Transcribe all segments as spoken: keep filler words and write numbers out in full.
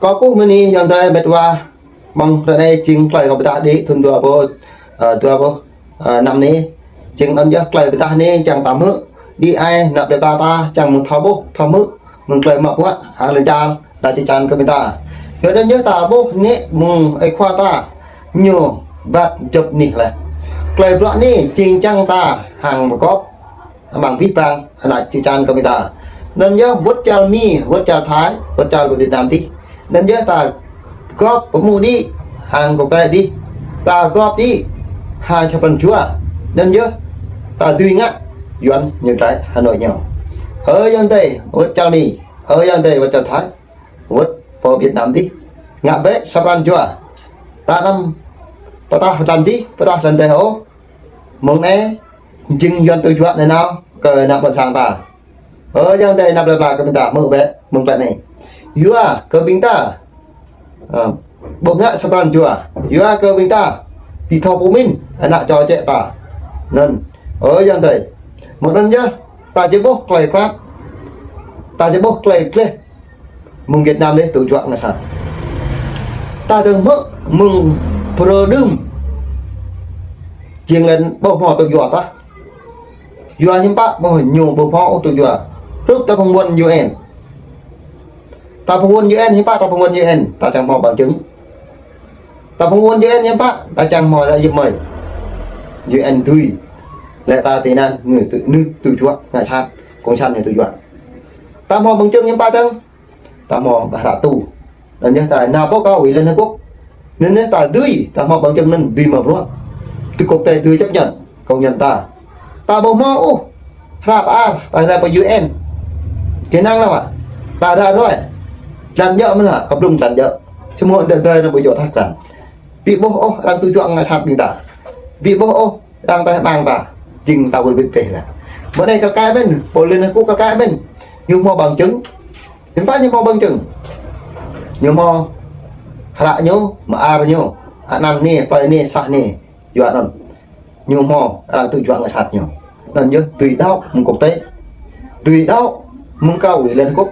Kâo kơkuh mơ̆n ni ayŏng adơi met wa, mơ̆ng ră anai jing tơlơi kâo pơdah đĭ thŭn dua rơbâo, ơ, dua rơbâo, ơ, năm ni. Jing anŭn yơh tơlơi pơdah ni čang ta hmư̆ đĭ ai nao plơi pla ta čang mơ̆ng thâo ƀuh, thâo hmư̆, mơ̆ng tơlơi mă bruă hăng lŏn čar, đa čư̆ čan kơ ƀing ta. Yua anŭn yơh ta ƀuh nĕ mơ̆ng ơi khua ta ñu bat jŏp nih laih. Tơlơi bruă ni jing čang ta hăng pơgop amăng abih bang ană čư̆ čan kơ ƀing ta. Anŭn yơh wơ̆t čar Mi, wơ̆t čar Thái, wơ̆t čar Việt Nam adih. Anŭn yơh ta gop pơhmu đĭ hăng quốc tế đĭ. Ta gop đĭ ha čar pran jua. Anŭn yơh ta dưi ngă Yuan ñu trai Hà Nội ñu. Ơ ayŏng adơi wơ̆t čar Mi, ơ ayŏng adơi wơ̆t čar Thái, wơ̆t pơ Việt Nam adih. Ngă bĕ čar pran jua. Ta anăm pơtah lăn adih, pơtah lăn dêh ôh. Mơ̆ng anai jing Yuan tŭ juă nanao kơ ană ƀôn sang ta. Ơ ayŏng adơi nao plơi pla kơ ƀing ta hmư̆ bĕ mơ̆ng tơlơi anai. Yua kơ ƀing ta, ơ, ƀu ngă čar pran jua. Yua kơ ƀing ta ƀu thâo pơmĭn ană čô čĕ ta. Anŭn, ơ ayŏng adơi, mơ̆ng anŭn yơh ta či ƀuh tơlơi klă, ta či ƀuh tơlơi gleh. Mơ̆ng Việt Nam dêh tŭ juă ngă sat. Ta dơ̆ng hmư̆ mơ̆ng phrâo đưm jing lĕ ƀu hmâo tŭ juă tah. Yua hiư̆m pă ƀu ñu ƀu hmâo ôh tŭ juă. Hrup ta phỏng vấn U N. Ta phỏng vấn U N hiư̆m pă ta phỏng vấn U N, ta čang hmâo bằng chứng. Ta phỏng vấn U N hiư̆m pă ta čang hmâo ră yơh mơi. U N dưi lĕ ta tị nạn, ñu tŭ, ñu tŭ juă ngă sat, cộng sản ñu tŭ juă. Ta hmâo bằng chứng hiư̆m pă dơ̆ng. Ta hmâo hră tŭ. Anŭn yơh ta nao pơ Cao ủy Liên Hợp Quốc. Anŭn yơh ta dưi, ta hmâo bằng chứng anŭn dưi mă bruă. Tơ quốc tế dưi chấp nhận, công nhận ta. Ta ƀu hmâo ôh hră pơ-ar, ta hră pơ U N. Kơnang lăm mă. Ta hră ruai. Lăn djơ̆ mơ̆n hă, kơ blung lăn djơ̆. Samơ̆ đơ đơi anŭn ƀu djơ̆ thâo lăn. Ƀu ƀuh ôh arăng tŭ juă ngă sat ƀing ta. Ƀu ƀuh ôh arăng taih ƀang ta. Jing ta wơr bĭt bĕ laih. Mơ̆ng anai kơ kar mơ̆n, pơ Liên Hợp Quốc kơ kar mơ̆n. Ñu hmâo bằng chứng. Hiư̆m pă ñu hmâo bằng chứng. Ñu hmâo hră ñu, mơar ñu, anăn ni, plơi ni, sah ni, yua anŭn. Ñu hmâo arăng tŭ juă ngă sat ñu. Anŭn yơh dưi đaŏ mơ̆ng quốc tế. Dưi đaŏ mơ̆ng Cao ủy Liên Hợp Quốc.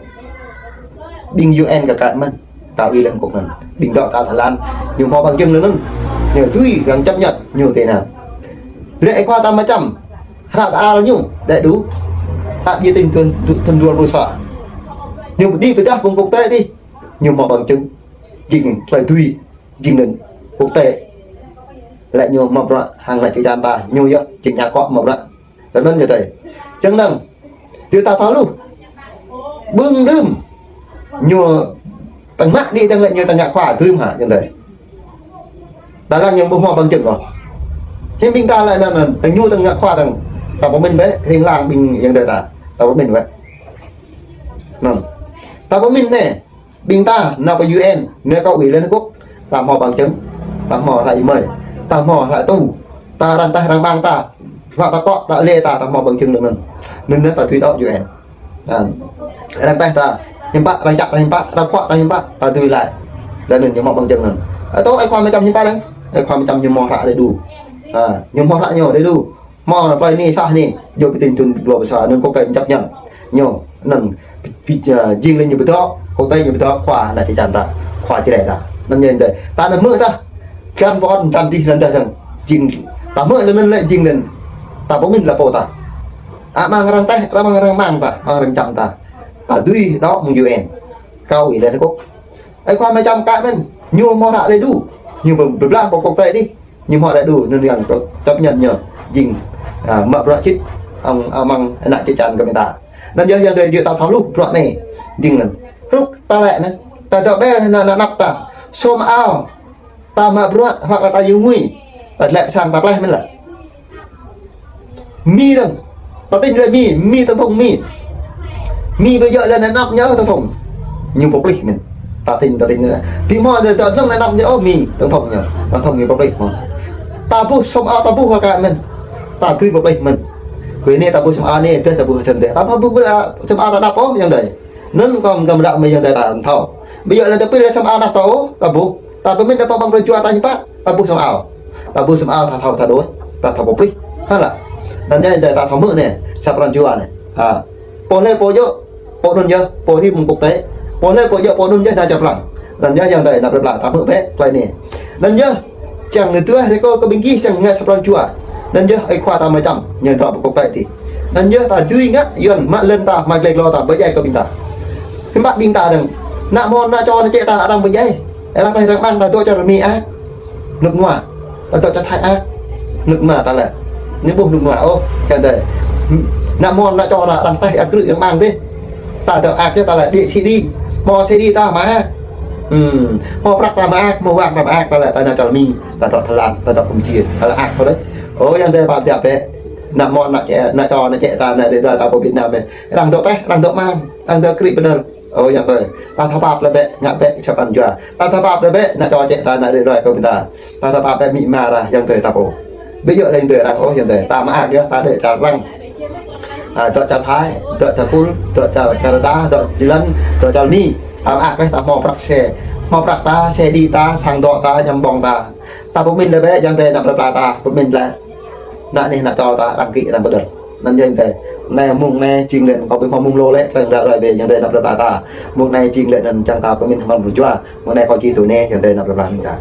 Ƀing U N kơ kar mơ̆n. Cao ủy Liên Hợp Quốc anŭn. Ƀing dŏ ta Thái Lan. Ñu hmâo bằng chứng anŭn. Ñu dưi arăng chấp nhận ñu tị nạn. Lĕ ơi khua ta mơčăm hră pơ-ar ñu, đĕ đu. Hră biểu tình thŭn, thŭn dua rơbâo sa. Ñu đĭ pơdah mơ̆ng quốc tế đĭ. Ñu hmâo bằng chứng. Jing tơlơi dưi, jing anŭn quốc tế. Lĕ ñu mă bruă hăng ană čư̆ čan ta, ñu yơh jing ñu kŏ mă bruă. Tơl anŭn ñu tơi. Čang anŭn, yua ta thâo lu. Ƀơ̆ng đưm. Ñu tơ̆ng mă đĭ tơ̆ng lĕ ñu tơ̆ng ngă khua dưi mơ̆ hă, ayŏng adơi. Ta lăng ñu ƀu hmâo bằng chứng ôh. Hiư̆m ƀing ta lĕ anŭn, anŭn, tơ̆ng ñu tơ̆ng ngă khua tơ̆ng. Ta pơmĭn bĕ, ring lang ƀing ayŏng adơi ta. Ta pơmĭn bĕ. Anŭn. Ta pơmĭn anai, ƀing ta nao pơ U N, nao Cao ủy Liên Hợp Quốc, ta hmâo bằng chứng, ta hmâo hră yơh mơi, ta hmâo hră tŭ, ta arăng taih arăng ƀang ta, hră ta kŏ, ta lĕ ta, ta hmâo bằng chứng anŭn. Anŭn yơh ta dưi đaŏ U N. Anŭn. Arăng taih ta hiư̆m pă, arăng čăp ta hiư̆m pă, arăng kŏ ta hiư̆m pă, ta dưi laĭ. Laih anŭn ñu hmâo bằng chứng anŭn. Ơ, tơ ơi khua mơčăm hiư̆m pă lĕ? Ơi khua mơčăm ñu hmâo hră đĕ đu. Ha, ñu hmâo hră ñu đĕ đu. Hmâo ană plơi ni sah ni, yua biểu tình thŭn dua rơbâo sa anŭn quốc tế chấp nhận. Ñu, anŭn, pi-, pi-, ơ, jing lĕ ñu pơdŏ, quốc tế ñu pơdŏ, khua ană čư̆ čan ta, khua Jrai ta. Anŭn ñu anŭn tơi. Ta anŭn hmư̆ ta, čan pơ̆n, čan dih anŭn tơi čan. Jing, ta hmư̆ lĕ anŭn lĕ jing anŭn. Ta pơmĭn lĕ pô ta. Amăng arăng taih, amăng arăng ƀang ta, amăng arăng čăm ta. Ta dưi đaŏ mơ̆ng U N. Cao ủy Liên Hợp Quốc. Ơi khua mơčăm kar mơ̆n, ñu hmâo hră đĕ đu. Ñu pơblang pơ quốc tế đĭ. Ñu hmâo hră đĕ đu, anŭn arăng chấp nhận ñu. Jing, ơ, mă bruă čĭt, amăng, amăng ană čư̆ čan kơ ƀing ta. Anŭn yơh ayŏng adơi ta thâo lu bruă anai. Jing anŭn. Hrup ta lĕ anŭn. Ta dŏ ƀĕ anŭn, anŭn, anăp ta. Sum ao. Ta mă bruă, hoặc là ta yua ngui. Ta lĕ sang ta pleh mơ̆n lĕ. Mi dơ̆ng. Ta tĭng lĕ mi, mi tổng thống mi. Mi ƀu djơ̆ lĕ anăp ñu tổng thống. Ñu pơplih mơ̆n. Ta tĭng, ta tĭng lĕ. Ƀu hmâo lĕ ta dơ̆ng anăp ñu ôh mi tổng thống ñu. Tổng thống ñu pơplih mơ̆n. Ta ƀuh sum ao ta ƀuh kar mơ̆n. Ta dưi pơplih mơ̆n. Kơ anai ta ƀuh sum ao anai, dêh ta ƀuh sum dêh. Ta ƀuh ƀuh lĕ sum ao ta anăp ôh ayŏng adơi. Anŭn kâo găm ră mơ̆ng ayŏng adơi ta thâo. Ƀu djơ̆ lĕ ta pĭ lĕ sum ao anăp ta ôh, ta ƀuh. Ta pơmĭn ta pơƀăng pran jua ta hiư̆m pă, ta ƀuh sum ao. Ta ƀuh sum ao ta thâo ta đuaĭ, ta thâo pơplih. Hă lĕ. Anŭn yơh ta thâo hmư̆ anai, čar pran jua anai. Ha. Pô lĕ pô djơ̆, pô anŭn yơh, pô rĭm mơ̆ng quốc tế. Pô lĕ pô djơ̆, pô anŭn yơh nao čar pran. Anŭn yơh ayŏng adơi, ană plơi pla ta hmư̆ bĕ tơlơi anai. Anŭn yơh, čang anai tuah rơkâo kơ ƀing gih čang ngă sa pran jua. Anŭn yơh ơi khua ta mơčăm, ñu dŏ pơkŏk tơi tih. Anŭn yơh ta dưi ngă yuan mă lŏn ta, mă glai glô ta, pơdjai kơ ƀing ta. Hiư̆m pă ƀing ta dơ̆ng. Ană mơ̆n, ană čô, ană čĕ ta arăng pơdjai. Arăng tơl arăng mơ̆ng ta dŏ čar Mi ah. Rơnŭk rơnua. Ta dŏ čar Thái ah. Rơnŭk rơnua ta lĕ. Ñu ƀuh rơnŭk rơnua ôh, ayŏng adơi. Ană mơ̆n, ană čô ta arăng tơl arăng krư̆ arăng mơ̆ng tih. Ta dŏ ah yơh ta lĕ đĭ sĭ đĭ. Hmâo sĭ đĭ ta mă ah. Hmm. Hmâo prăk ta mă ah, hmâo wang ta mă ah, ta lĕ ta ană čar Mi. Ta dŏ Thái Lan, ta dŏ Campuchia, ta lĕ ah kơ đôč. Ơ ayŏng adơi, pap biă bĕ. Ană mơ̆n, ană čĕ, ană čô, ană čĕ ta, ană rơđôi ta pơ Việt Nam anai. Arăng dŏ tơl arăng dŏ mơ̆ng, arăng dŏ krư̆ pơdơr. Ơ ayŏng adơi, ta thâo pap lĕ bĕ, ngă bĕ sa pran jua. Ta thâo pap lĕ bĕ, ană čô čĕ ta, ană rơđôi kơ ƀing ta. Ta thâo pap bĕ amĭ ama ta, ayŏng adơi ta pô. Ƀu djơ̆ lĕ ayŏng adơi arăng ôh ayŏng adơi. Ta mă ah yơh, ta đĭ čar arăng. Ah, dŏ čar Thái, dŏ čar Kur, dŏ čar Canada, dŏ Thái Lan, dŏ čar Mi. Ta mă ah yơh, ta hmâo prăk sĕ. Hmâo prăk ta, sĭ đĭ ta, sang dŏ ta, añăm ƀơ̆ng ta. Ta pơmĭn lĕ bĕ, ayŏng adơi, ană plơi pla ta, pơmĭn lĕ. Ană anai, ană čô ta, arăng krư̆ arăng pơdơr. Anŭn yơh ayŏng adơi. Anai mơ̆ng anai jing lĕ, kâo ƀu hmâo mơ̆ng lu lĕ, tơlơi ră ruai bĕ ayŏng adơi, ană plơi pla ta. Mơ̆ng anai jing lĕ anŭn čang ta pơmĭn hmâo pran jua. Mơ̆ng anai kâo čih tui anai ayŏng adơi, ană plơi pla ƀing ta.